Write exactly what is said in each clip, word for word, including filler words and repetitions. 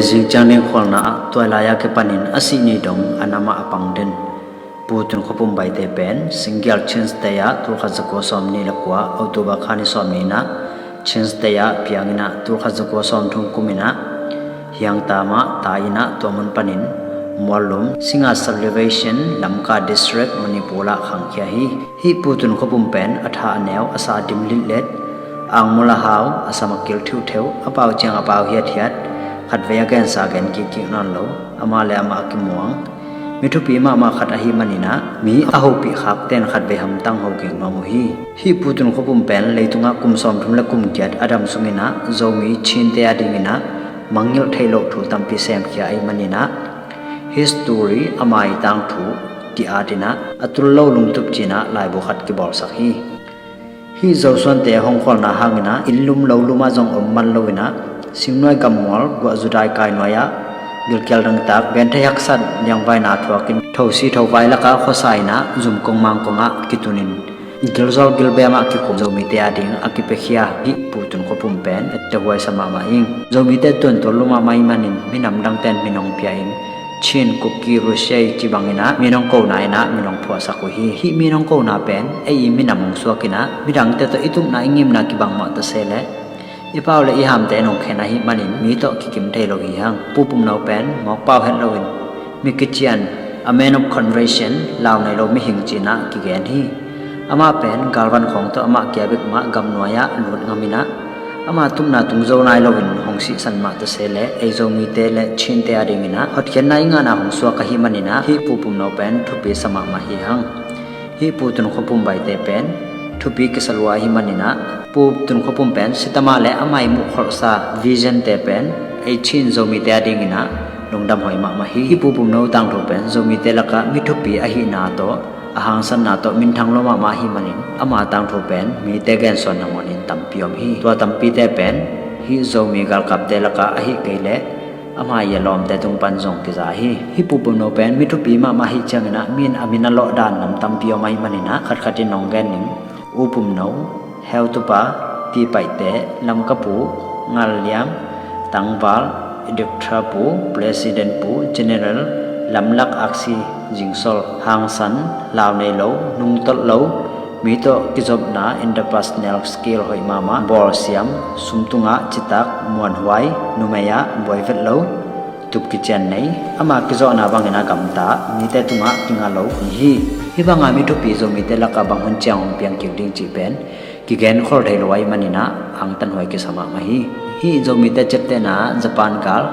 Zingciang ding khualna ah tuailai a kipanin a sih ni dong a nam ah a pang den Pu Tun Khua Pum Baite pen singgial Chin State ah tulkhat zakua sawm nih le kua October kha ni sawm nih in ah Chin State ah piang in ah tulkhat zakua sawm thum kum in ah Hiangtam ah tai in ah tua mun panin Muallum Singa Subdivision, Lamka District, Manipur ah khangkhia hi. Hih Pu Tun Khua Pum pen a tha a neu, a sa a dim litlet, a angmul a hau, a sam a kil theuhtheuh, a pau ciang a pau hiathiat, khatvei a gensa gen kikkik nawn lo, amah le amah a kimuang mi thupi mahmah khat ahih manin ah mi a hopih khakte in khatvei hamtang ho kik nuam uh hi. Hih Pu Tun Khua Pum pen leitungah kum sawm thum le kum giat a dam sungin ah Zomi Chinte a dingin ah mangngilh theih loh thu tampi semkhia ahih manin ah history, ama ii tangthu ki-at in ah a tul lo lungtup ci-in ah laibu khat kibawlsak hi. Hih Zosuante hong khualna hangin ah inn lum lo lum ah zong om man lo in ah singnuai gammual guah zudai kai nuai ah gilkial dangtak, benthei haksat, liangvaina thuakin thosi thovai lakah khuasa in ah zumkong mangkong ah kitunin gilzawl gilbem ah kikhum Zomite a ding a kipiakhia hih Pu Tun Khua Pum pen etteh huaisa mahmah ing. Zomite tuantual lua mahmah ahih manin minam dangte in min hong pia in Chin, Kuki, Rusei ci bangin ah min hong kona in ah min hong phuahsak uh hi. Hih min hong kona pen ei ii minam hong suak in ah midangte tawh i tupna i ngimna kibang mah ta se leh i pau le i hamte in hong khen ahih manin mi tawh kikim thei lo hi hang. Pu Pum No pen mawk pau het loin mi kician, a man of convention, lau nei lo mihing ci-in ah kigen hi. Amah pen galvan khawng tawh amah kia bek mah gamnuai ah lut ngam in ah ama tupna tung zo nai loin hong sihsan mah ta se leh ei Zomite le Chinte a dingin ah hotkhiatna i ngahna hong suak ahih manin ah hih Pu Pum No pen thupi sa mahmah hi hang. Hih Pu Tun Khua Pum Baite pen thupi kisa lua ahih manin ah Pu Tun Khua Pum pen sitamah le amah ii muhkholhsa visionte pen ei Chin Zomite a dingin ah lungdam huai mahmah hi. Hih Pu Pum No tangthu pen Zomite lakah mi thupi ahihna tawh a hangsanna tawh minthang lua mahmah ahih manin ama tangthu pen mite gensuan nangawn in tampi om hi. Tua tampite pen hih Zomi galkapte lakah ahih kei leh ama ii a lawmte tung pan zong kiza hi. Hih Pu Pum No pen mi thupi mahmah ahih ciangin ah mi in a min a lawh dan lam tampi om ahih manin ah khatkhat in hong gen ning. U Pum No, Heutupa, Tipaihte, Lamkapu, Ngalliam, Tangval, Dikthrapu, President Pu, General, Lamlak, Aksi, Zingsol, Hangsan, Lau Nei Lo, Nungtolh Lo, mi tawh kizopna, interpersonal skill hoih mahmah, bawlsiam, sumtungah citak, muanhuai, numei ah buai vet lo, tup kician nei, ama kizawhna bangin a gamta mite tungah kinga lo hi hi. Hih banga mi thupi Zomite lakah bang hun ciang hong piang kik ding cih pen kigen khol thei lo ahih manin ah angtan huai kisa mahmah hi. Hih Zomite ciaptehna ah Japan gal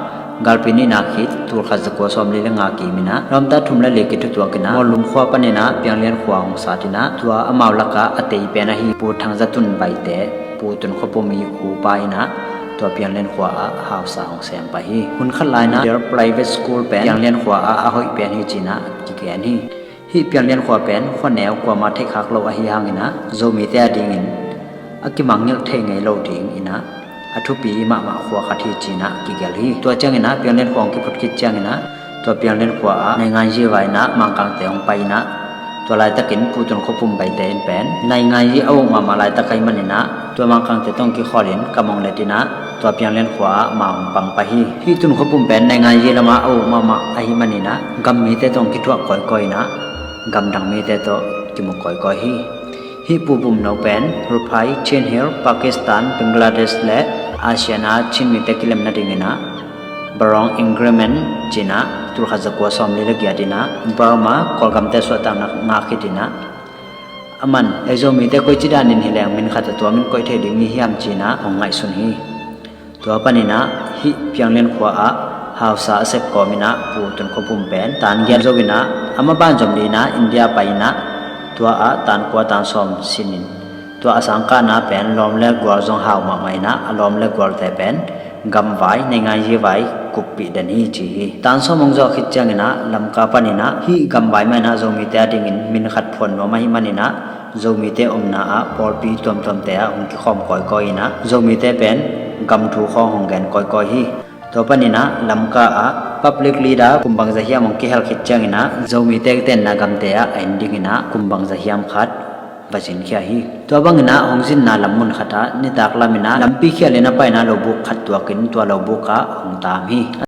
galpi nihna khit tulkhat zakua sawmli le nga kim in ah lawmta thum le li kithutuak in ah Muallum khua panin ah Pianglian khua hong sat in ah tua amau lakah a tei pen ahi Pu Thang Za Tun Baite, Pu Tun Khua Pum ii upa in ah tua Pianglian khua ah hausa hong sem pah hi. Hun khat lai in ah Their Private School pen Pianglian khua ah a hoih pen hi ci-in ah kigen hi. Hih Pianglian khua pen khuaneu kuamah theihkhak lo ahih hangin ah Zomite a dingin a kimangngilh thei ngei lo dingin ah a thupi mahmah khua khat hi ci-in ah kigelh hi. Tua ciangin ah Pianglian khua hong kiphut khit ciangin ah tua Pianglian khua ah Nainganyi vai in ah Mangkangte hong pai in ah tua laitakin Pu Tun Khua Pum Baite in pen Nainganyi a uk mahmah laitak ahih manin ah tua Mangkangte tawh hong kikholhin kam hong let in ah tua Pianglian khua ah ma hong pang pah hi. Hih Tun Khua Pum pen Nainganyi lamah a uk mahmah ahih manin ah gam mite tawh hong kithuah kawikawi in ah gamdang mite tawh kimu kawikawi hi. Hih Pu Pum No pen Ruphai, Chin Hill, Pakistan, Bangladesh le ASEAN ah Chin mite kilem nadingin ah Barong Agreement ci-in ah tulkhat zakua sawmli le giat in ah Burma Kawlgamte suahtakna ngah khit in ah aman ei Zomite koici danin hileng min khat a tua min koih thei ding hi hiam ci-in ah hong ngaihsun hi. Tua panin ah hih Pianglian khua ah hausa a sep kawmin ah Pu Tun Khua Pum pen tan giat zo in ah a maban zom dingin ah India pai in ah tua ah tan kua tan sawm sinin tua a sangkahna pen lawm le gual zong hau mahmah in ah a lawm le gualte pen gamvai, Nainganyi vai kuppih den hi ci hi. Tan sawm hong zawh khit ciangin ah Lamka panin ah hih gamvai mah in ah Zomite a dingin min khat phuan nuam ahih manin ah Zomite omna ah pawlpi tuamtuamte ah hong kikhawm kawikawi in ah Zomite pen gam thu khawng hong gen kawikawi hi. Tua panin ah Lamka ah public leader kum bangzah hiam hong kihel khit ciangin ah Zomite tenna gamte ah a en dingin ah kum bangzah hiam khat va zinkhia hi. Tua bangin ah hong zinna lam mun khat ah nitak lamin ah lampi khialin a paina lobuk khat tuakin tua lobuk ah hong taam hi.